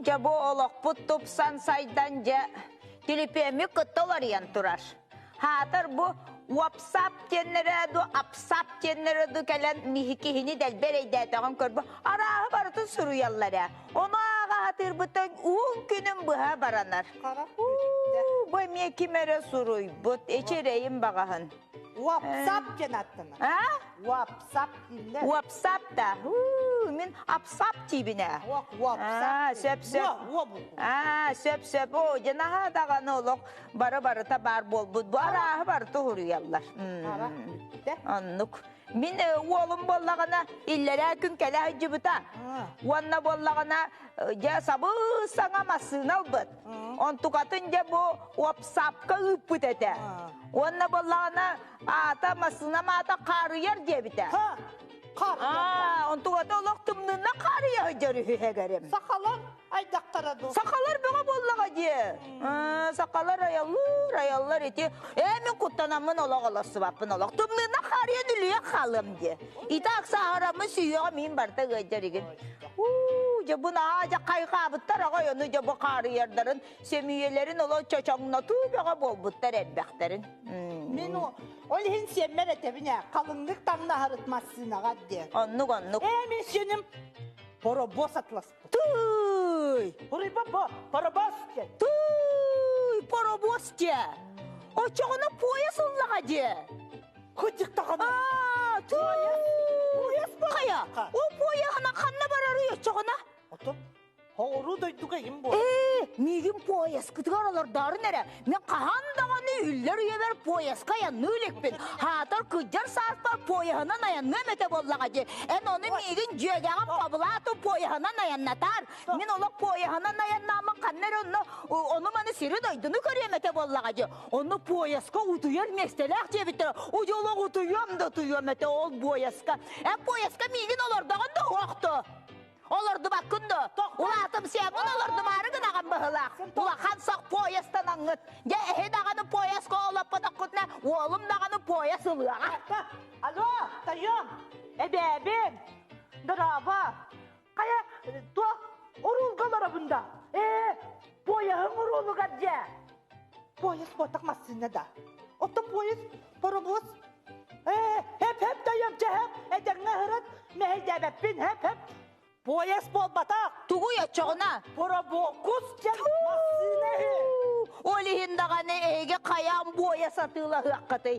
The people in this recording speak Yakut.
Дьэ бу олохпут тупсан сайдан дьэ түлүпүөммүт кытта уларыйан турар. Хаатар бу WhatsApp диэннэрэ ду апсап диэннэрэ ду кэлэн киһини дэлби эрэйдээтэҕин көрбө арааһы барытын суруйаллар ээ. Ону ааҕа сатыырбыттан уһун күнүм быһа баранар. Бу эмиэ ким эрэ суруйбут, эчи эрэйим баҕаһын. WhatsApp диэн аттанар. А? WhatsApp дииллэр. WhatsApp да. Мин апсап диибин ээ. WhatsApp. Сөп сөп. Аа, сөп сөп. Оо, дьэ наһаа даҕаны олох бары барыта баар буолбут. Бу арааһы барыта уһуруйаллар. Оннук. Мин уолум буоллаҕына иллэрээ күн кэлэ сылдьыбыта. Уонна буоллаҕына дьэ сабыс саҥа массыына ылбыт. Онтукатын дьэ бу уопсапка ыыппыт этэ. Уонна буоллаҕына аата массыынам аата хаарыйар диэбитэ. Хаарыйар. Онтуката олох тымныынан хаарыйа сылдьар үһү эгэрим. Сахалар айдахтара дуу? Сахалар бөҕө буоллаҕа дии. Сахалар айаллар, айаллар ити. Ээ мин куттанаммын олох олорсубаппын олох. Тымныынан хаарыйан үлүйэн хаалыам дии. Итак сааһыраммын сүһүөҕэ миин барыта ыалдьар игин. Уу, дьэ бу наһаа дьэ хайҕаабыттар аҕай ону дьэ бу хаарыйардарын сөмүйэлэрин олох чочоҥнотуу бөҕө буолбуттар элбэхтэрин. Мин ол иһин сиэммэр этэбин ээ, халыҥнык таҥнаһарыт массыынаҕа диэн. Оннук оннук. Ээ мин сиэним паровоз атласпыт. Тыый! Хоруйба бо, паровоз диэн. Тыый, паровоз диэ. Оччоҕуна поезд ыллаҕа диэ. Кырдьык даҕаны. Аа, Поезд Хайа, ол поеһынан ханна барарый оччоҕуна? Отон Хоҕуруу дойдуга им буол. Ээ, миигин поезкытыгар олордоорун эрэ. Мин хаһан даҕаны үллэр үйэбэр поезка айанныы иликпин. Хаатар кырдьар сааспар поеһынан айанныам этэ буоллаҕа дии. Эн ону миигин дьүөгэҕим Павлату поеһынан айаннатаар. Мин олох поеһынан айаннааммын ханна эрэ онно ону-маны сири-дойдуну көрүөм этэ буоллаҕа дии. Онно поезка утуйар миэстэлээх диэбиттэрэ. Удьу олох утуйуом да утуйуом этэ ол поезка. Эн поезка миигин олордоҕун да уохту. Олордубаккын да? Улаатым сиэммин олордумаары гынаҕын быһылаах. Улахан сох поезтанаҥҥыт. Дьэ эһи даҕаны поезка олоппотоххутуна уолум даҕаны поезд ылыаҕа. Алло, тойон, эбээбин, дорообо. Хайа, туох уруулга олоробун да? Ээ, поеһыҥ уруулугар дьэ. Поезд буотах массыына да. Оттон поезд, паровоз Ээ, хэп-хэп тойом, чэ хэп, этэҥҥэ ыһырыт, мэһэйдээбэппин, хэп-хэп. Поезд буолбатах. Тугуй оччоҕуна? Паровоз диэн массыына үһү. Ол иһин даҕаны эһиги хайаан буойа сатыылаһыаххытый?